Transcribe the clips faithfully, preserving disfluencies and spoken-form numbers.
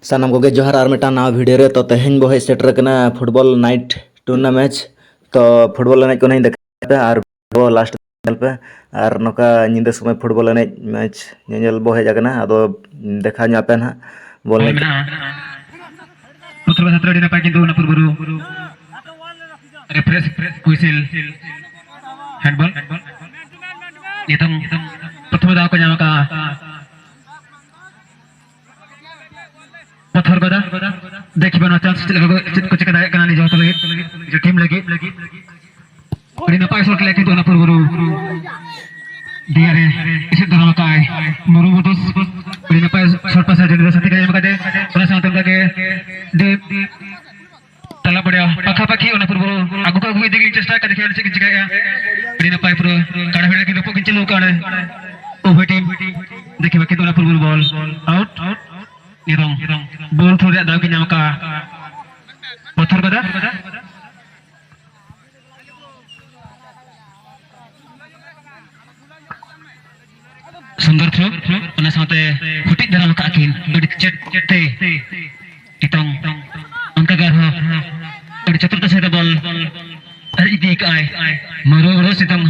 ᱥᱟᱱᱟᱢ ᱠᱚᱜᱮ ᱡᱚᱦᱟᱨ ᱟᱨ ᱢᱤᱫᱴᱟᱝ ᱱᱟᱣᱟ ᱵᱷᱤᱰᱤᱭᱳ ᱨᱮ᱾ ᱛᱚ, ᱛᱮᱦᱮᱧ ᱵᱚ ᱦᱮᱡ ᱥᱮᱴᱮᱨ ᱟᱠᱟᱱᱟ ᱯᱷᱩᱴᱵᱚᱞ ᱱᱟᱭᱤᱴ ᱴᱩᱨᱱᱟᱢᱮᱱᱴ᱾ ᱛᱚ, ᱯᱷᱩᱴᱵᱚᱞ ᱮᱱᱮᱡ ᱠᱚ ᱱᱟᱦᱟᱜ ᱤᱧ ᱫᱮᱠᱷᱟᱣ ᱯᱮ ᱟᱨ ᱯᱩᱨᱟᱹ ᱞᱟᱥᱴ ᱧᱮᱞ ᱯᱮ᱾ ᱟᱨ ᱱᱚᱝᱠᱟ ᱧᱤᱫᱟᱹ ᱥᱚᱢᱚᱭ ᱯᱷᱩᱴᱵᱚᱞ ᱮᱱᱮᱡ ᱢᱮᱪ ᱧᱮᱧᱮᱞ ᱵᱚ ᱦᱮᱡ ᱟᱠᱟᱱᱟ᱾ ᱟᱫᱚ ᱫᱮᱠᱷᱟᱣ ᱧᱚᱜ ᱟᱯᱮ ᱱᱟᱦᱟᱜ ᱵᱚᱞ ᱮᱱᱮᱡ᱾ ᱢᱮᱱᱟᱜᱼᱟ᱾ ᱯᱨᱚᱛᱷᱚᱢ ᱥᱟᱛᱨᱟ ᱟᱹᱰᱤ ᱱᱟᱯᱟᱭ ᱠᱤᱱᱛᱩ ᱚᱱᱟ ᱯᱩᱨᱵᱚᱨᱩ ᱨᱮᱯᱷᱟᱨᱮᱱᱥ ᱦᱩᱭᱥᱮᱞ ᱦᱮᱱᱰᱵᱚᱞ᱾ ᱱᱤᱛᱚᱝ ᱯᱨᱚᱛᱷᱚᱢ ᱫᱟᱣ ᱠᱚ ᱧᱟᱢ ᱟᱠᱟᱫᱼᱟ᱾ ᱯᱟᱛᱷᱚᱨ ᱜᱚᱫᱟ᱾ ᱫᱮᱠᱷᱤ ᱵᱚᱱ ᱪᱟᱱᱥ ᱪᱮᱫ ᱞᱮᱠᱟ ᱠᱚ, ᱪᱮᱫ ᱠᱚ ᱪᱤᱠᱟ ᱫᱟᱲᱮᱭᱟᱜ ᱠᱟᱱᱟ ᱱᱤᱡᱮ ᱦᱚᱸ ᱞᱟᱹᱜᱤᱫ, ᱱᱤᱡᱮ ᱴᱤᱢ ᱞᱟᱹᱜᱤᱫ᱾ ᱟᱹᱰᱤ ᱱᱟᱯᱟᱭ ᱥᱚᱴ ᱞᱮᱫ ᱠᱤᱱᱛᱩ ᱚᱱᱟ ᱯᱩᱨᱵᱚᱨᱩ ᱫᱤᱭᱟᱨᱮ ᱮᱥᱮᱫ ᱫᱷᱟᱨᱟ ᱟᱠᱟᱭ ᱢᱩᱨᱢᱩ ᱫᱚᱥ᱾ ᱟᱹᱰᱤ ᱱᱟᱯᱟᱭ ᱥᱚᱴ ᱯᱟᱥ ᱡᱟᱹᱱᱤ ᱥᱟᱛᱷᱤ ᱠᱟᱭ ᱮᱢ ᱠᱟᱫᱮ᱾ ᱚᱱᱟ ᱥᱟᱶᱛᱮ ᱚᱱᱠᱟ ᱜᱮ ᱰᱤᱯ ᱛᱟᱞᱟ ᱵᱟᱲᱟᱭᱟ ᱯᱟᱠᱷᱟ ᱯᱟᱠᱷᱤ ᱚᱱᱟ ᱯᱩᱨᱵᱚᱨᱩ ᱟᱹᱜᱩ ᱠᱚ ᱟᱹᱜᱩ ᱤᱫᱤ ᱜᱮ ᱪᱮᱥᱴᱟ ᱠᱟᱫᱮ ᱠᱷᱟᱱ ᱪᱮᱫ ᱠᱤᱱ ᱪᱤᱠᱟᱹᱭᱟ᱾ ᱟᱹᱰᱤ ᱱᱟᱯᱟᱭ ᱯᱩᱨᱟᱹ ᱠᱟᱲᱟ ᱵᱷᱮᱲᱟ ᱠᱤᱱ ᱨᱚᱯᱚᱜ ᱠᱤᱱ ᱪᱟᱹᱞᱩ ᱠᱟᱜᱼᱟ᱾ ᱩᱵᱷᱚᱭ ᱴᱤᱢ ᱫᱮᱠᱷᱤ ᱵᱟᱠᱤ ᱚᱱᱟ ᱯᱩᱨᱵᱚᱨᱩ ᱵᱚᱞ ᱟᱣᱩᱴ᱾ ᱱᱤᱛᱚᱝ ᱵᱚᱞ ᱛᱷᱨᱳ ᱨᱮᱭᱟᱜ ᱫᱟᱣ ᱠᱤᱱ ᱧᱟᱢ ᱟᱠᱟᱫᱼᱟ ᱯᱟᱛᱷᱚᱨ ᱜᱚᱫᱟ᱾ ᱥᱩᱱᱫᱚᱨ ᱛᱷᱨᱳ, ᱚᱱᱟ ᱥᱟᱶᱛᱮ ᱦᱩᱴᱤᱡ ᱫᱷᱟᱨᱟ ᱟᱠᱟᱫ ᱠᱤᱱ ᱟᱹᱰᱤ ᱪᱮᱴ ᱛᱮ᱾ ᱱᱤᱛᱚᱝ ᱚᱱᱠᱟ ᱜᱮ ᱟᱨᱦᱚᱸ ᱟᱹᱰᱤ ᱪᱚᱛᱩᱨᱛᱟ ᱥᱟᱭᱤᱰ ᱨᱮ ᱵᱚᱞ ᱟᱨ ᱤᱫᱤ ᱠᱟᱜᱼᱟᱭ ᱢᱩᱨᱢᱩ ᱵᱨᱚᱫᱚᱨᱥ᱾ ᱱᱤᱛᱚᱝ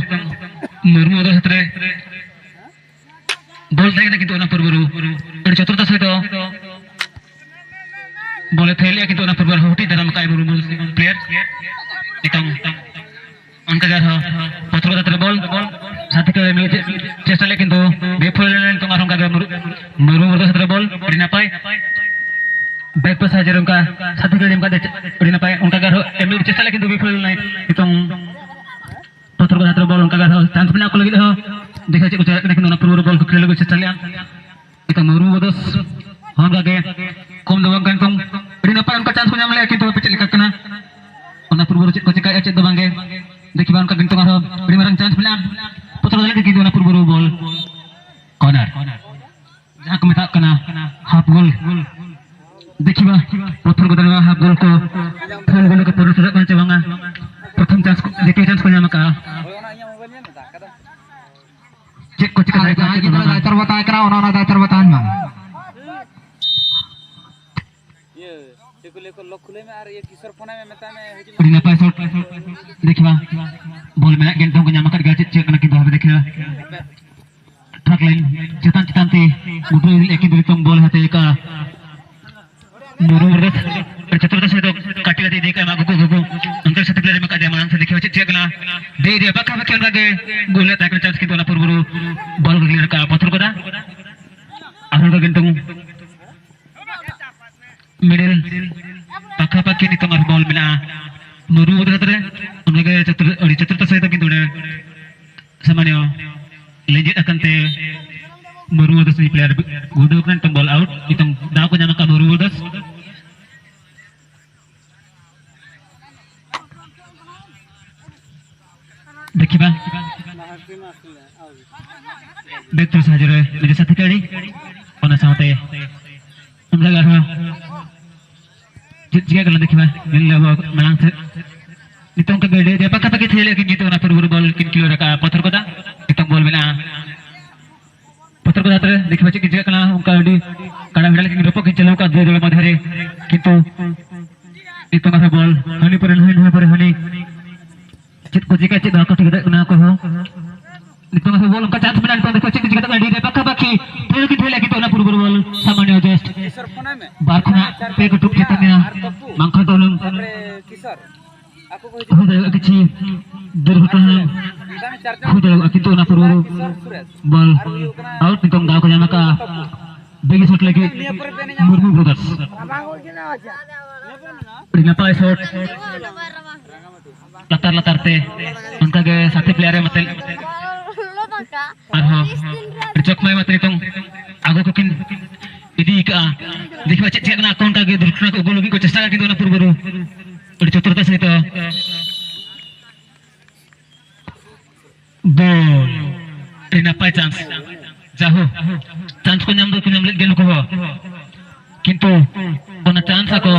ᱢᱩᱨᱢᱩ ᱵᱨᱚᱫᱚᱨᱥ ᱠᱷᱮᱛᱨᱮ ᱵᱚᱞ ᱛᱟᱦᱮᱸ ᱠᱟᱱᱟ, ᱠᱤᱱᱛᱩ ᱚᱱᱟ ᱯᱩᱨᱵᱚᱨᱩ ᱟᱹᱰᱤ ᱪᱚᱛᱩᱨᱛᱟ ᱥᱟᱭᱤᱰ ᱨᱮ ᱵᱚᱞᱮ ᱛᱷᱟᱹᱭ ᱞᱮᱜᱼᱟ, ᱠᱤᱱᱛᱩ ᱚᱱᱟ ᱯᱩᱨᱵᱚᱨᱩ ᱦᱩᱴᱤᱡ ᱫᱷᱟᱨᱟ ᱟᱠᱟᱫᱼᱟᱭ ᱢᱩᱨᱢᱩ ᱯᱞᱮᱭᱟᱨ᱾ ᱱᱤᱛᱚᱝ ᱚᱱᱠᱟ ᱜᱮ ᱟᱨᱦᱚᱸ ᱯᱟᱛᱷᱚᱨ ᱜᱚᱫᱟ ᱛᱮ ᱵᱚᱞ ᱥᱟᱛᱷᱤ ᱠᱚ ᱢᱤᱫ ᱪᱮᱥᱴᱟ ᱞᱮᱫ, ᱠᱤᱱᱛᱩ ᱵᱤᱯᱷᱚᱞ ᱞᱮᱱᱟ᱾ ᱱᱤᱛᱚᱝ ᱟᱨᱦᱚᱸ ᱚᱱᱠᱟ ᱜᱮ ᱢᱩᱨ-, ᱢᱩᱨᱢᱩ ᱵᱨᱚᱫᱚᱨᱥ ᱠᱷᱮᱛᱨᱮ ᱵᱚᱞ ᱟᱹᱰᱤ ᱱᱟᱯᱟᱭ ᱵᱮᱠ ᱯᱟᱥ ᱥᱟᱦᱟᱡᱽᱡᱚ ᱨᱮ ᱚᱱᱠᱟ ᱥᱟᱛᱷᱤ ᱠᱚ ᱮᱢ ᱠᱟᱛᱮ ᱟᱹᱰᱤ ᱱᱟᱯᱟᱭ᱾ ᱚᱱᱠᱟ ᱜᱮ ᱟᱨᱦᱚᱸ ᱮᱢ ᱞᱟᱹᱜᱤᱫ ᱪᱮᱥᱴᱟ ᱞᱮᱫ, ᱠᱤᱱᱛᱩ ᱵᱤᱯᱷᱚᱞ ᱞᱮᱱᱟᱭ᱾ ᱱᱤᱛᱚᱝ ᱯᱟᱛᱷᱚᱨ ᱜᱚᱫᱟ ᱛᱮ ᱵᱚᱞ ᱚᱱᱠᱟ ᱜᱮ ᱟᱨᱦᱚᱸ ᱪᱟᱱᱥ ᱢᱮᱱᱟᱜᱼᱟ ᱟᱠᱚ ᱞᱟᱹᱜᱤᱫ ᱦᱚᱸ᱾ ᱫᱮᱠᱷᱟ ᱪᱮᱫ ᱠᱚ ᱪᱮᱠᱟᱜ ᱠᱟᱱᱟ, ᱠᱤᱱᱛᱩ ᱚᱱᱟ ᱯᱩᱨᱵᱚ ᱨᱮ ᱵᱚᱞ ᱠᱚ ᱠᱷᱮᱞ ᱞᱟᱹᱜᱤᱫ ᱪᱮᱥᱴᱟ ᱞᱮᱫᱼᱟ᱾ ᱮᱱᱠᱷᱟᱱ ᱢᱩᱨᱢᱩ ᱵᱨᱚᱫᱚᱨᱥ ᱦᱚᱸ ᱚᱱᱠᱟ ᱜᱮ ᱠᱚᱢ ᱫᱚ ᱵᱟᱝ ᱠᱟᱱ ᱛᱟᱢ᱾ ᱟᱹᱰᱤ ᱱᱟᱯᱟᱭ ᱚᱱᱠᱟ ᱪᱟᱱᱥ ᱠᱚ ᱧᱟᱢ ᱞᱮᱜᱼᱟ, ᱠᱤᱱᱛᱩ ᱦᱟᱯᱮ ᱪᱮᱫ ᱞᱮᱠᱟ ᱠᱟᱱᱟ᱾ ᱚᱱᱟ ᱯᱩᱨᱵᱚ ᱨᱮ ᱪᱮᱫ ᱠᱚ ᱪᱮᱠᱟᱭᱮᱫᱼᱟ, ᱪᱮᱫ ᱫᱚ ᱵᱟᱝᱜᱮ᱾ ᱫᱮᱠᱷᱤ ᱵᱟᱝ ᱚᱱᱠᱟ ᱱᱤᱛᱚᱝ ᱟᱨᱦᱚᱸ ᱟᱹᱰᱤ ᱢᱟᱨᱟᱝ ᱪᱟᱱᱥ ᱢᱮᱱᱟᱜᱼᱟ᱾ ᱯᱚᱛᱷᱚᱨ ᱞᱟᱹᱜᱤᱫ, ᱠᱤᱱᱛᱩ ᱚᱱᱟ ᱯᱩᱨᱵᱚ ᱨᱮ ᱵᱚᱞ ᱠᱚᱨᱱᱟᱨ, ᱡᱟᱦᱟᱸ ᱠᱚ ᱢᱮᱛᱟᱜ ᱠᱟᱱᱟ ᱦᱟᱯ ᱜᱳᱞ᱾ ᱫᱮᱠᱷᱤ ᱵᱟ ᱯᱚᱛᱷᱚᱨ ᱠᱚᱫᱚ ᱱᱚᱣᱟ ᱦᱟᱯ ᱜᱳᱞ ᱠᱚ ᱯᱷᱳᱱ ᱜᱳᱞ ᱠᱚ ᱯᱚᱨᱤᱱᱚᱛ ᱠᱟᱱᱟ ᱪᱮ ᱵᱟᱝᱟ᱾ ᱯᱨᱚᱛᱷᱚᱢ ᱪᱟᱱᱥ ᱠᱚ, ᱫᱤᱛᱤᱭᱚ ᱪᱟᱱᱥ ᱠᱚ ᱧᱟᱢ ᱟᱠᱟᱫᱼᱟ᱾ ᱪᱮᱫ ᱠᱚ ᱪᱤᱠᱟᱹ ᱟᱨ ᱫᱟᱲᱮᱭᱟᱜ ᱠᱟᱱᱟ, ᱡᱟᱦᱟᱸᱭ ᱪᱮᱫ ᱜᱤᱫᱽᱨᱟᱹ ᱵᱟᱝᱟ᱾ ᱫᱟᱭᱛᱚᱨ ᱵᱟᱛᱟᱣ ᱠᱟᱱᱟ, ᱚᱱᱟ, ᱚᱱᱟ ᱫᱟᱭᱛᱚᱨ ᱵᱟᱛᱟᱣ ᱢᱟ᱾ ᱤᱭᱟᱹ, ᱪᱮᱫ ᱠᱚ ᱞᱟᱹᱭᱟ ᱠᱚ, ᱞᱚᱠ ᱠᱷᱩᱞᱟᱹᱭ ᱢᱮ ᱟᱨ ᱤᱭᱟᱹ ᱠᱤᱥᱚᱨ ᱯᱷᱳᱱ ᱟᱭ ᱢᱮ, ᱢᱮᱛᱟᱭ ᱢᱮ, ᱦᱤᱡᱩᱜ ᱢᱮ᱾ ᱟᱹᱰᱤ ᱱᱟᱯᱟᱭ ᱥᱚᱴ᱾ ᱫᱮᱠᱷᱤᱵᱟ, ᱵᱚᱞ ᱢᱮᱱᱟᱜ ᱜᱮ, ᱱᱤᱛᱚᱝ ᱠᱚ ᱧᱟᱢ ᱟᱠᱟᱫ ᱜᱮᱭᱟ, ᱪᱮᱫ ᱪᱮᱫ ᱠᱟᱱᱟ ᱠᱤᱱᱛᱩ ᱦᱟᱯᱮ ᱫᱮᱠᱷᱤᱵᱟ᱾ ᱴᱨᱟᱠ ᱞᱟᱭᱤᱱ ᱪᱮᱛᱟᱱ ᱪᱮᱛᱟᱱ ᱛᱮ ᱢᱩᱴᱨᱟᱹ ᱤᱫᱤ ᱞᱮᱫᱼᱟ, ᱠᱤᱱᱛᱩ ᱱᱤᱛᱚᱝ ᱵᱚᱞ ᱦᱟᱛᱮ ᱠᱟᱜᱼᱟ᱾ ᱢᱩᱨᱢᱩ ᱵᱨᱟᱫᱟᱨᱥ ᱪᱚᱛᱩᱨᱛᱷ ᱥᱮᱫ ᱫᱚ ᱠᱟᱹᱴᱤᱡ ᱠᱟᱹᱴᱤᱡ ᱤᱫᱤ ᱠᱟᱜᱼᱟ, ᱟᱹᱜᱩ ᱠᱚ, ᱟᱹᱜᱩ ᱠᱚ᱾ ᱚᱱᱛᱮ ᱥᱟᱛᱮ ᱯᱞᱮᱭᱟᱨ ᱮᱢ ᱟᱠᱟᱫᱮᱭᱟ, ᱢᱟᱲᱟᱝ ᱥᱮᱫ ᱫᱮᱠᱷᱤᱵᱟ ᱪᱮᱫ ᱪᱮᱫ ᱠᱟᱱᱟ᱾ ᱫᱮᱡ ᱤᱫᱤᱭᱟ ᱯᱟᱠᱟ ᱯᱟᱠᱤ, ᱚᱱᱠᱟ ᱜᱮ ᱜᱳᱞ ᱨᱮᱭᱟᱜ ᱛᱟᱦᱮᱸ ᱠᱟᱱᱟ ᱪᱟᱱᱥ, ᱠᱤᱱᱛᱩ ᱚᱱᱟ ᱯᱩᱨᱵᱚᱨᱩ ᱵᱚᱞ ᱠᱚ ᱠᱞᱤᱭᱟᱨ ᱠᱟᱜᱼᱟ, ᱯᱟᱛᱷᱚᱨ ᱠᱟᱫᱟ᱾ ᱟᱨᱦᱚᱸ ᱚᱱᱠᱟ ᱜᱮ ᱱᱤᱛᱚᱝ ᱢᱤᱰᱤᱞ ᱯᱟᱠᱷᱟ ᱯᱟᱠᱷᱤ ᱱᱤᱛᱚᱝ ᱟᱨ ᱵᱚᱞ ᱢᱮᱱᱟᱜᱼᱟ ᱢᱩᱨᱢᱩ ᱵᱨᱟᱫᱟᱨᱥ ᱨᱮ᱾ ᱚᱱᱠᱟ ᱜᱮ ᱪᱚᱛᱩᱨ-, ᱟᱹᱰᱤ ᱪᱚᱛᱩᱨᱛᱷ ᱥᱟᱹᱦᱤᱡ ᱫᱚ ᱠᱤᱱᱛᱩ ᱚᱸᱰᱮ ᱥᱟᱢᱟᱱᱭᱚ ᱞᱮᱸᱡᱮᱫ ᱟᱠᱟᱱ ᱛᱮ ᱢᱩᱨᱢᱩ ᱵᱨᱟᱫᱟᱨᱥ ᱨᱤᱱᱤᱡ ᱯᱞᱮᱭᱟᱨ ᱜᱩᱲᱫᱟᱹᱣ ᱠᱟᱱᱟ᱾ ᱱᱤᱛᱚᱝ ᱵᱚᱞ ᱟᱣᱩᱴ, ᱱᱤᱛᱚᱝ ᱫᱟᱣ ᱠᱚ ᱧᱟᱢ ᱟᱠᱟᱫ ᱢᱩᱨᱢᱩ ᱵᱨᱟᱫᱟᱨᱥ᱾ ᱫᱮᱠᱷᱤᱵᱟ᱾ ᱵᱮᱠ ᱛᱷᱨᱩ ᱥᱟᱦᱟᱡᱽ ᱨᱮ ᱱᱤᱡᱮ ᱥᱟᱛᱷᱤ ᱠᱟᱹᱲᱤ᱾ ᱚᱱᱟ ᱥᱟᱶᱛᱮ ᱚᱱᱠᱟ ᱜᱮ ᱟᱨᱦᱚᱸ ᱪᱮᱫ ᱪᱤᱠᱟᱹᱜ ᱠᱟᱱᱟ ᱫᱮᱠᱷᱤᱵᱟ᱾ ᱧᱮᱞ ᱞᱮ ᱟᱵᱚ ᱢᱟᱲᱟᱝ ᱥᱮᱫ᱾ ᱱᱤᱛᱚᱝ ᱚᱱᱠᱟ ᱜᱮ ᱟᱹᱰᱤ ᱯᱟᱠᱟ ᱯᱟᱠᱤ ᱛᱷᱤᱭᱟᱹ ᱞᱮᱫ ᱠᱤᱱ, ᱱᱤᱛᱚᱝ ᱚᱱᱟ ᱯᱩᱨᱵᱚᱨᱩ ᱵᱚᱞ ᱠᱤᱱ ᱠᱞᱤᱭᱟᱨ ᱟᱠᱟᱫᱼᱟ, ᱯᱟᱛᱷᱚᱨ ᱠᱟᱫᱟ᱾ ᱱᱤᱛᱚᱝ ᱵᱚᱞ ᱢᱮᱱᱟᱜᱼᱟ᱾ ᱯᱟᱛᱷᱚᱨ ᱠᱟᱫᱟ ᱦᱟᱛ ᱨᱮ, ᱫᱮᱠᱷᱤᱵᱟ ᱪᱮᱫ ᱠᱤᱱ ᱪᱤᱠᱟᱹᱜ ᱠᱟᱱᱟ᱾ ᱚᱱᱠᱟ ᱟᱹᱰᱤ ᱠᱟᱲᱟ ᱵᱷᱮᱲᱟ ᱞᱮᱠᱟ ᱨᱚᱯᱚᱜ ᱠᱤᱱ ᱪᱟᱹᱞᱩ ᱟᱠᱟᱫ ᱫᱩᱭ ᱫᱚᱞ ᱢᱚᱫᱽᱫᱷᱮ ᱨᱮ, ᱠᱤᱱᱛᱩ ᱱᱤᱛᱚᱝ ᱟᱨᱦᱚᱸ ᱵᱚᱞ ᱦᱟᱹᱱᱤ ᱯᱚᱨᱮ ᱱᱩᱭ, ᱱᱩᱭ ᱯᱚᱨᱮ ᱦᱟᱹᱱᱤ᱾ ᱪᱮᱫ ᱠᱚ ᱪᱤᱠᱟ, ᱪᱮᱫ ᱵᱟᱠᱚ ᱴᱷᱤᱠ ᱫᱟᱲᱮᱭᱟᱜ ᱠᱟᱱᱟ ᱚᱠᱚᱭ ᱦᱚᱸ᱾ ᱱᱤᱛᱚᱝ ᱟᱨᱦᱚᱸ ᱵᱚᱞ ᱚᱱᱠᱟ ᱪᱟᱱᱥ ᱢᱮᱱᱟᱜᱼᱟ, ᱱᱤᱛᱚᱝ ᱫᱮᱠᱷᱤᱵᱟ ᱪᱮᱫ ᱠᱚ ᱪᱤᱠᱟᱹ ᱠᱟᱱᱟ, ᱟᱹᱰᱤ ᱯᱟᱠᱟ ᱯᱟᱠᱤ ᱛᱷᱤᱭᱟᱹ ᱠᱤᱱ ᱛᱷᱤᱭᱟᱹ ᱞᱮᱫ, ᱠᱤᱱᱛᱩ ᱚᱱᱟ ᱯᱩᱨᱵᱚᱨᱩ ᱵᱚᱞ ᱥᱟᱢᱟᱱᱭᱚ ᱡᱟᱥᱴ ᱵᱟᱨ ᱠᱷᱚᱱᱟᱜ ᱯᱮ ᱠᱟᱹᱴᱩᱵ ᱪᱮᱛᱟᱱ ᱨᱮ, ᱵᱟᱝᱠᱷᱟᱱ ᱫᱚ ᱦᱩᱱᱟᱹᱝ ᱦᱩᱭ ᱫᱟᱲᱮᱭᱟᱜᱼᱟ ᱠᱤᱪᱷᱩ ᱫᱩᱨᱜᱷᱚᱴᱚᱱᱟ ᱦᱩᱭ ᱫᱟᱲᱮᱭᱟᱜᱼᱟ, ᱠᱤᱱᱛᱩ ᱚᱱᱟ ᱯᱩᱨᱵᱚᱨᱩ ᱵᱚᱞ ᱟᱣᱩᱴ᱾ ᱱᱤᱛᱚᱝ ᱫᱟᱣ ᱠᱚ ᱧᱟᱢ ᱟᱠᱟᱫᱼᱟ ᱵᱮᱜᱤ ᱥᱚᱴ ᱞᱟᱹᱜᱤᱫ ᱢᱩᱨᱢᱩ ᱵᱨᱟᱫᱟᱨᱥ᱾ ᱟᱹᱰᱤ ᱱᱟᱯᱟᱭ ᱥᱚᱴ᱾ ᱞᱟᱛᱟᱨ ᱞᱟᱛᱟᱨ ᱛᱮ ᱚᱱᱠᱟ ᱜᱮ ᱥᱟᱛᱷᱤ ᱯᱞᱮᱭᱟᱨ ᱮ ᱢᱟᱛᱮ ᱟᱨᱦᱚᱸ ᱪᱚᱠᱢᱟᱭ ᱢᱟᱛᱮ ᱱᱤᱛᱚᱝ ᱟᱜᱩ ᱠᱚᱠᱤᱱ ᱤᱫᱤ ᱟᱠᱟᱫᱼᱟ᱾ ᱫᱮᱠᱷᱤᱵᱟ ᱪᱮᱫ ᱪᱤᱠᱟᱹᱜ ᱠᱟᱱᱟ, ᱟᱠᱚ ᱚᱱᱠᱟ ᱜᱮ ᱫᱩᱨᱜᱷᱚᱴᱚᱱᱟ ᱠᱚ ᱟᱹᱜᱩ ᱞᱟᱹᱜᱤᱫ ᱠᱚ ᱪᱮᱥᱴᱟᱭᱟ, ᱠᱤᱱᱛᱩ ᱚᱱᱟ ᱯᱩᱨᱵᱚᱨᱩ ᱟᱹᱰᱤ ᱪᱚᱛᱩᱨᱛᱷ ᱥᱟᱹᱦᱤᱡ ᱛᱮ ᱵᱚᱞ᱾ ᱟᱹᱰᱤ ᱱᱟᱯᱟᱭ ᱪᱟᱱᱥ᱾ ᱡᱟᱦᱳ, ᱪᱟᱱᱥ ᱠᱚ ᱧᱟᱢ ᱫᱚᱠᱚ ᱧᱟᱢ ᱞᱮᱫ ᱜᱮᱭᱟ ᱱᱩᱠᱩ ᱦᱚᱸ, ᱠᱤᱱᱛᱩ ᱚᱱᱟ ᱪᱟᱱᱥ ᱟᱠᱚ